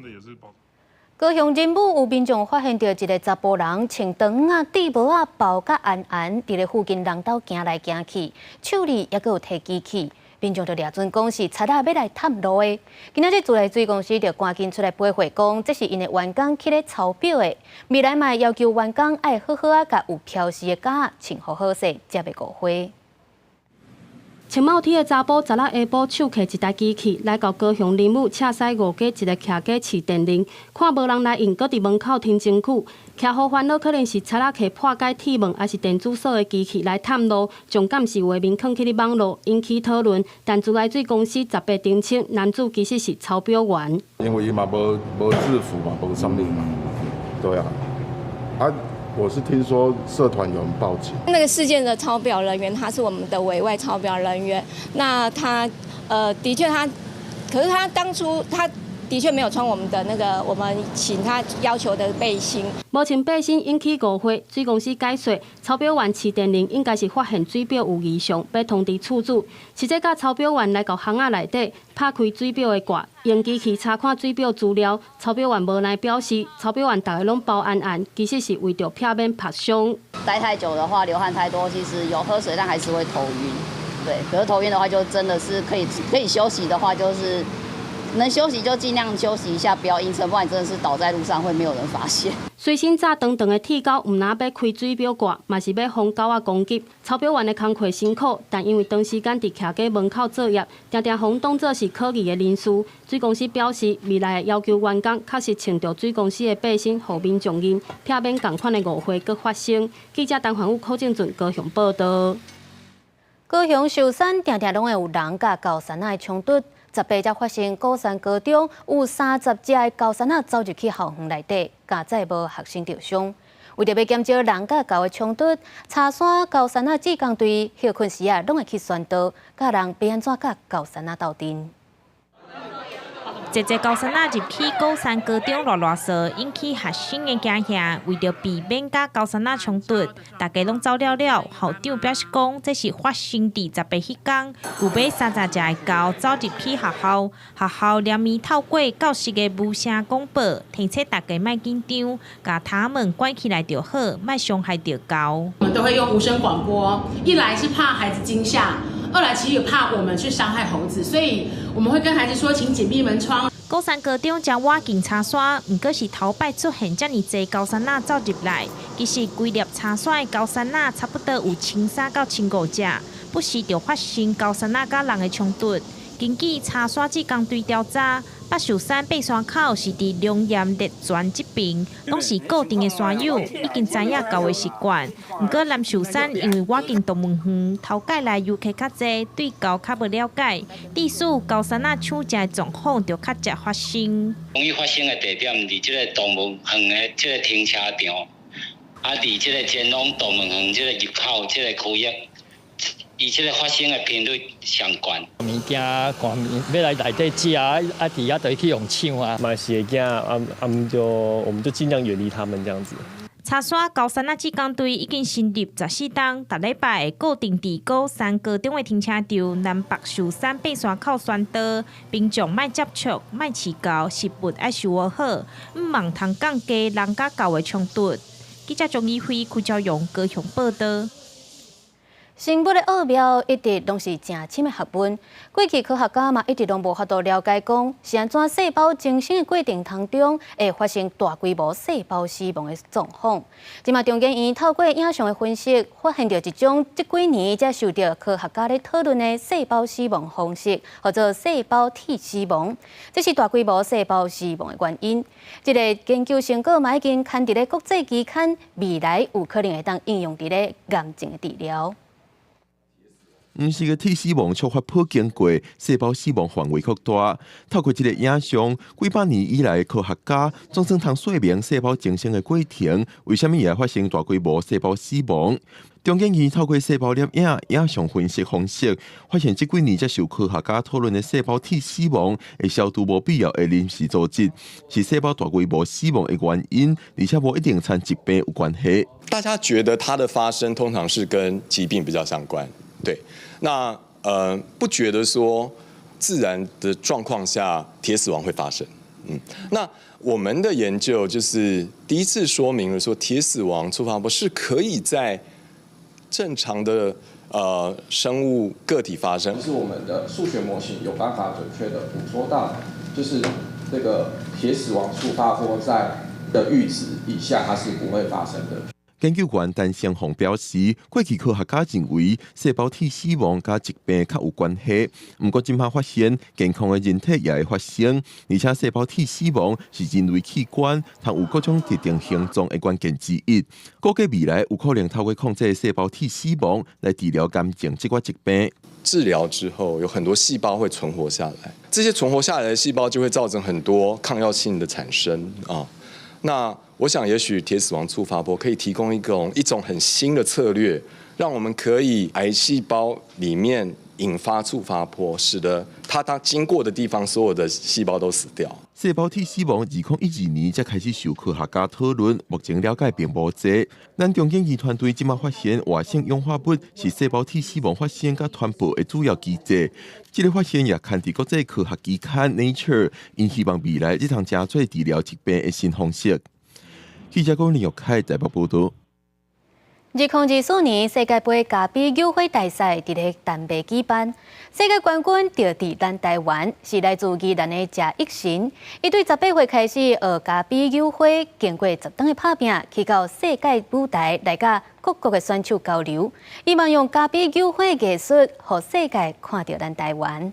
高雄仁武有民眾發現著一个查埔人穿長仔戴帽仔包甲絚絚，佇咧附近人兜行來行去，手裡猶閣有提機器。民眾就掠準講是賊仔欲來探路的。今仔日自來水公司就趕緊出來回覆講，這是𪜶的員工去咧抄表的。未來嘛要求員工愛好好仔共有標示的膠仔穿予好勢，才袂誤會。
穿帽 T 的查埔，昨仔下晡手提一台機器來到高雄仁武赤西五街一个徛家市電鈴，看無人來應，閣佇門口停真久。徛予煩惱，可能是賊仔提破解鐵門，抑是電子鎖的機器來探路，將監視畫面囥去咧網路，引起討論。但自來水公司18澄清，男子其實是抄表員。
因為伊嘛無制服嘛，無啥物嘛，對啊，啊。我是聽說社團有人報警。
那個事件的抄表人員，他是我們的委外抄表人員。那他，的確他，可是他當初他的確沒有穿我們的那個我們請他要求的背心。
無穿背心引起誤會，水公司解釋，抄表員飼電鈴應該是發現水表有異常，欲通知厝主。實際佮抄表員來到巷仔內底，拍開水表的蓋，用機器查看水表資料。抄表員無奈表示，抄表員逐个攏包絚絚，其實是為著避免曝傷。
待太久的話，流汗太多，其實有喝水，但還是會頭暈。對，可是頭暈的話，就真的是可以休息的話，就是。能休息就盡量休息一下，不要硬撐，不然真的是倒在路上會沒有人發現。
隨身紮長長的鐵鉤，毋但欲開水表蓋，嘛是欲防狗仔攻擊。抄錶員的工課辛苦，但因為長時間佇徛家門口作業，定定予當做是可疑的人士。水公司表示，未來會要求員工確實穿著水公司的背心，予民眾認，避免仝款的誤會閣發生。記者陳環宇、柯正俊高雄報導。
高雄壽山定定攏會有人佮猴山仔的衝突。18才發生鼓山高中有30隻的猴山仔走入去校園內底，佳哉無學生著傷。為著欲減少人佮猴的衝突，柴山猴山仔志工隊歇睏時啊，攏會去宣導，教人欲按怎佮猴山仔鬥陣。
濟濟猴山仔入去鼓山高中賴賴趖，引起學生的驚嚇。為著避免佮猴山仔衝突，大家攏走了了。校長表示講，這是發生佇十八彼工，有欲30隻的猴走入去學校，學校連暝透過教室的無聲廣播，提醒大家莫緊張，共窗門關起來就好，莫傷害著猴。
我們都會用無聲廣播，一來是怕孩子驚嚇。二來其實也怕我們去傷害猴子，所以我們會跟孩子說，請緊閉門窗。
鼓山高中遮倚近柴山，毋過是頭擺出現遮爾濟猴山仔走入來。其實規粒柴山的猴山仔差不多有1300到1500隻，不時就發生猴山仔佮人的衝突。根據柴山志工隊調查，北壽山爬山口是佇龍岩熱泉這邊，攏是固定的山友，已經知影猴的習慣。毋過南壽山因為倚近動物園，頭擺來遊客較濟，對猴較無了解，致使猴山仔搶食的狀況就較捷發生。
容易發生的地點佇這个動物園的這个停車場，啊，佇這个前往動物園這个入口這个區域。伊這个發生的頻率上懸。
物件看欲來內底食啊，啊，佇遐就去予搶啊，
嘛是會驚啊啊，就我們就盡量遠離他們這樣子。
柴山猴山仔志工隊已經成立14冬，逐禮拜會固定佇鼓山高中的停車場南北壽山爬山口宣導，民眾莫接觸、莫飼猴，食物愛收好，毋茫通降低人佮猴的衝突。記者張怡輝、柯昭勇高雄報導。
生物的奧妙一直攏是誠深的學問。過去科學家嘛一直攏無法度了解講是按怎細胞增生的過程當中會發生大規模細胞死亡的狀況。這馬中研院透過影像的分析，發現著一種這幾年才受著科學家咧討論的細胞死亡方式，號做細胞鐵死亡。這是大規模細胞死亡的原因。這个研究成果嘛已經刊佇咧國際期刊，未來有可能會當應用佇咧癌症的治療。
毋是个鐵死亡觸發譜經過細胞死亡範圍擴大，透過這个影像，幾百年以來科學家總算通說明細胞增生的過程，為啥物會發生大規模細胞死亡？中研院透過細胞攝影影像分析方式，發現這幾年才受科學家討論的細胞鐵死亡，會消除無必要的臨時組織，是細胞大規模死亡的原因，而且無一定親疾病有關係。
大家覺得它的發生通常是跟疾病比較相關，對？那不覺得說自然的狀況下鐵死亡會發生，那我們的研究就是第一次說明了說鐵死亡觸發波是可以在正常的生物個體發生。
就是我們的數學模型有辦法準確的捕捉到，就是這個鐵死亡觸發波在的閾值以下，它是不會發生的。
研究員陳成鳳表示，過去科學家認為細胞鐵死亡佮疾病較有關係，毋過這擺發現健康的人體也會發生，而且細胞鐵死亡是人類器官通有各種特定形狀的關鍵之一。估計未來有可能透過控制細胞鐵死亡來治療癌症這款疾病。
治療之後，有很多細胞會存活下來，這些存活下來的細胞就會造成很多抗藥性的產生啊。那我想，也許鐵死亡觸發波可以提供一種很新的策略，讓我們可以癌細胞裡面引發觸發波，使得它當經過的地方所有的細胞都死掉。
細胞鐵死亡2012年才開始受科學家討論，目前了解並無濟。咱中研院團隊這馬發現，活性氧化物是細胞鐵死亡發生佮傳播的主要機制。這个發現也刊佇國際科學期刊《Nature》，𪜶希望未來這通成做治療疾病的新方式。記者郭林玉凱台北報導。
2024年世界盃咖啡扭花大賽佇咧丹麥舉辦，世界冠軍就佇咱台灣，是來自宜蘭的謝益神。伊對18歲開始學咖啡扭花，經過10冬的拍拚，去到世界舞台來佮各國的選手交流，希望用咖啡扭花藝術，予世界看著咱台灣。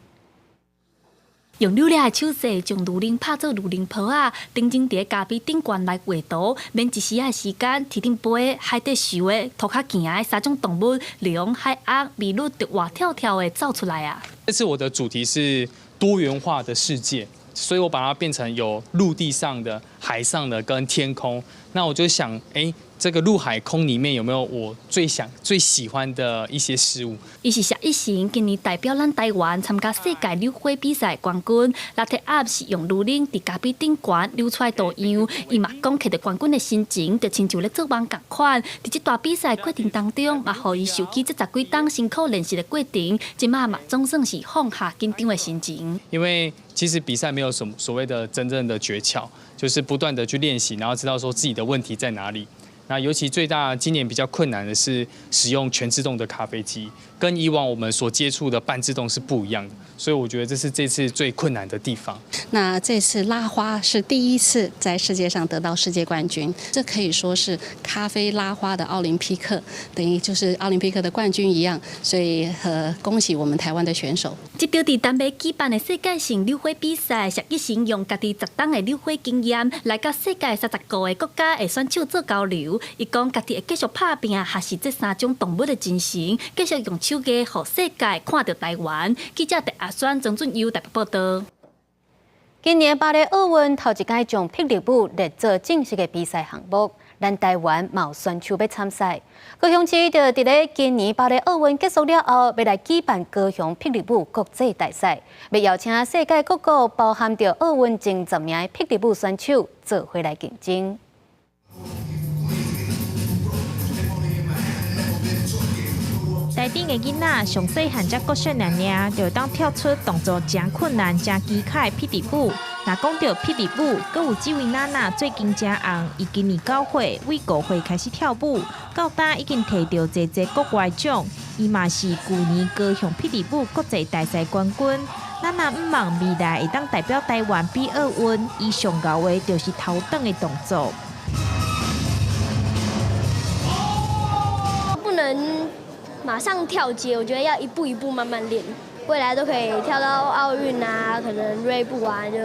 用扭掠的手勢，將牛奶拍做牛奶泡仔，定睛佇咖啡頂懸來畫圖，免一時仔的時間，天頂飛、海底游的、塗跤行的三種動物，龍、海鱷、麋鹿，就活跳跳的走出來啊！
這次我的主題是多元化的世界，所以我把它變成有陸地上的、海上的跟天空。那我就想，欸，這個陸海空裡面有沒有我最想、最喜歡的一些事物？
伊是謝一成，今年代表咱台灣參加世界扭花比賽冠軍。Latte art 是用牛奶佇咖啡頂懸扭出來圖樣。伊嘛講，摕著冠軍的心情，就親像咧做夢仝款。佇這段比賽過程當中，嘛予伊受起這十幾冬辛苦練習的過程，這馬嘛總算是放下緊張的心情。
因為其實比賽沒有什麼所謂的真正的訣竅，就是不斷的去練習，然後知道說自己的問題在哪裡。那尤其最大今年比較困難的是使用全自動的咖啡機，跟以往我們所接觸的半自動是不一樣的，所以我覺得這是這次最困難的地方。
那這次拉花是第一次在世界上得到世界冠軍，這可以說是咖啡拉花的奧林匹克，等於就是奧林匹克的冠軍一樣，所以恭喜我們台灣的選手。
這場佇丹麥舉辦的世界性扭花比賽，謝一成用家己10冬的扭花經驗，來佮世界35個國家的選手做交流。伊講，家己會繼續拍拚，學習這三種動物的精神，繼續用手藝，予世界看著台灣。記者鄭阿宣、曾俊優台北報道。
今年巴黎奧運頭一擺將霹靂舞列做正式的比賽項目，咱台灣嘛有選手欲參賽。高雄市就佇咧今年巴黎奧運結束了後，欲來舉辦高雄霹靂舞國際大賽，欲邀請世界各國包含著奧運前10名的霹靂舞選手做伙來競爭。
台頂的囡仔上細漢才國小爾爾，就會當跳出動作誠困難、誠奇巧的霹靂舞。若講著霹靂舞，閣有這位娜娜最近誠紅，伊今年9歲，為5歲開始跳舞，到今已經摕著濟濟國外獎。伊嘛是舊年高雄霹靂舞國際大賽冠軍。娜娜向望未來會當代表台灣比奧運，伊上𠢕的就是頭轉的動作。
不能馬上跳階，我覺得要一步一步慢慢練，未來都可以跳到奧運啊，可能銳步啊，就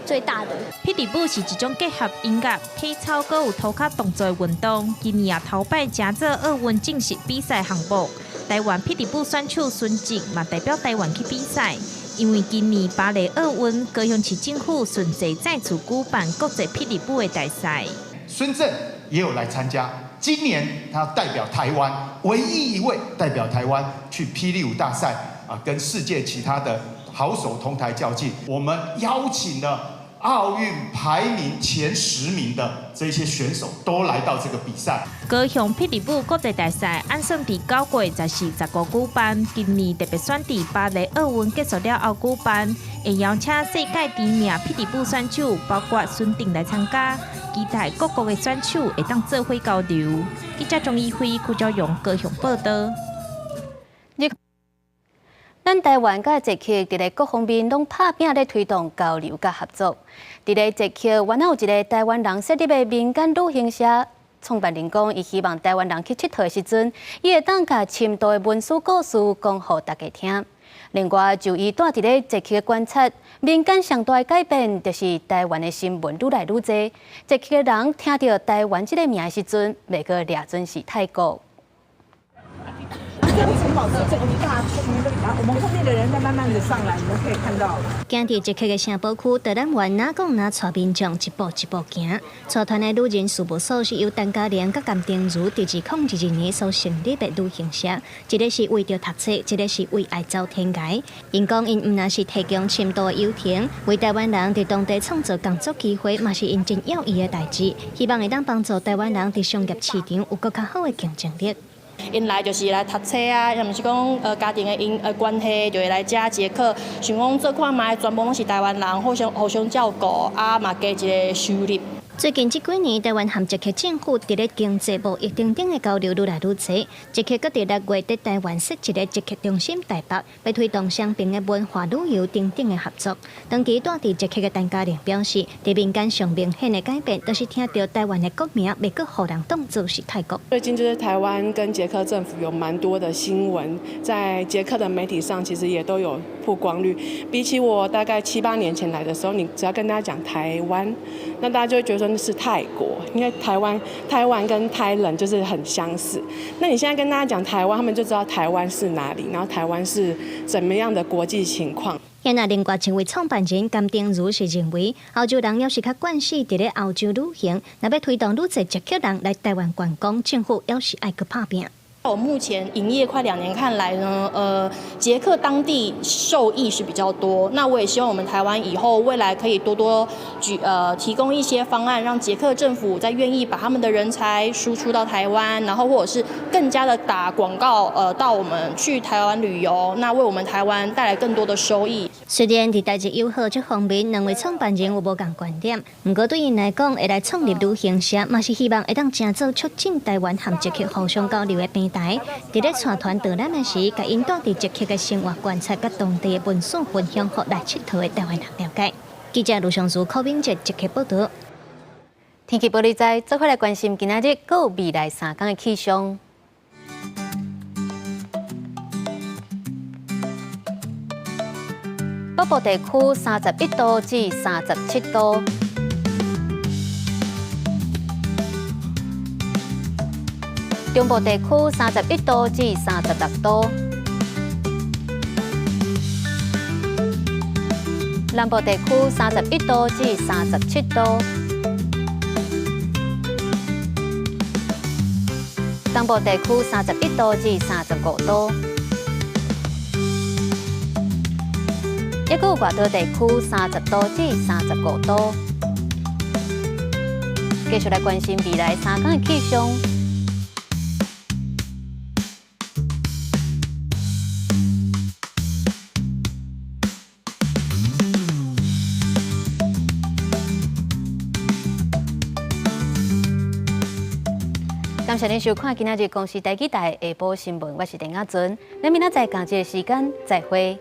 最大的。
霹靂舞是一種結合音樂、體操、閣有塗跤動作的運動，今年也頭擺成做奧運正式比賽項目。台灣霹靂舞選手孫靜嘛代表台灣去比賽，因為今年巴黎奧運，高雄市政府順勢再次舉辦國際霹靂舞的大賽。
孫正也有來參加。今年他代表台灣，唯一一位代表台灣去霹靂舞大賽啊，跟世界其他的好手同台較勁。我們邀請了奧運排名前10名的這些選手都來到這個比賽。
高雄霹靂舞國際大賽按算佇9月14、15舉辦，今年特別選佇巴黎奧運結束了後舉辦，會邀請世界知名霹靂舞選手，包括孫定來參加。期待各國的選手會當做伙交流。記者鍾怡輝、柯昭榮高雄報道。
咱台灣佮捷克佇咧各方面攏拍拚咧推動交流佮合作。佇咧捷克，原來有一个台灣人設立的民間旅行社，創辦人講，伊希望台灣人去𨑨迌的時陣，伊會當共深度的文史故事講予大家聽。另外，就伊蹛佇咧捷克的觀察，民間上大的改變，就是台灣的新聞愈來愈濟。捷克的人聽著台灣這个名的時陣，袂閣掠準是泰國。
這個城堡是這一大區，然後我們後面的人在慢慢的上來，你們可以看到。
行佇捷克的城堡區，導覽員若講若帶民眾一步一步行。帶團的旅人事務所是由陳嘉玲佮甘定如佇2022年所成立的旅行社，一个是為著讀冊，一个是為愛走天涯。𪜶講𪜶毋但是提供深度的遊程，為台灣人佇當地創造工作機會，嘛是𪜶真要義的代誌。希望會當幫助台灣人佇商業市場有閣較好的競爭力。
𪜶來就是來讀冊啊，抑毋是講家庭的因關係，就會來遮捷克，想講做看覓，全部攏是台灣人，互相互相照顧，啊嘛加一个收入。
最近這幾年，台灣和捷克政府佇咧經濟、貿易等等的交流愈來愈多。捷克閣佇6月佇台灣設一個捷克中心台北，欲推動雙邊的文化旅遊等等的合作。長期蹛佇捷克的陳嘉玲表示，佇民間上明顯的改變，就是聽著台灣的國名，袂閣予人當做是泰國。
最近就是台灣跟捷克政府有蠻多的新聞，在捷克的媒體上其實也都有曝光率。比起我大概七八年前來的時候，你只要跟大家講台灣，那大家就會覺得說那是泰國，因為台灣跟 Thailand 就是很相似。那你現在跟大家講台灣，他們就知道台灣是哪裡，然後台灣是怎麼樣的國際情況。
現在另外一位創辦人甘丁如是認為，歐洲人猶是較慣勢佇咧歐洲旅行，若欲推動愈濟捷克人來台灣觀光，政府猶是愛閣拍拚。
我目前營業快2年看來呢，捷克當地受益是比較多。那我也希望我們台灣以後未來可以多多提供一些方案，讓捷克政府再願意把他們的人才輸出到台灣，然後或者是更加的打廣告，到我們去台灣旅遊，那為我們台灣帶來更多的收益。
雖然佇台日友好這方面，兩位創辦人有無仝觀點，毋過對𪜶來講，會來創立旅行社，嘛是希望會當成做促進台灣和捷克互相交流的平台。佇咧帶團導覽的時，共𪜶蹛佇捷克的生活觀察，佮當地的文史分享，予來𨑨迌的台灣人了解。記者盧尚如、柯敏哲捷克報導。
天氣報你知，做伙來關心今仔日閣未來3工的氣象。北部地區31度至37度。中部地區31度至36度，南部地區31度至37度，東部地區31度至35度，抑閣有外島地區30度至35度。繼續來關心未來3工的氣象。感謝您收看今仔日公視台語台下晡新聞，我是陳亞純，咱明仔載仝這个時間再會。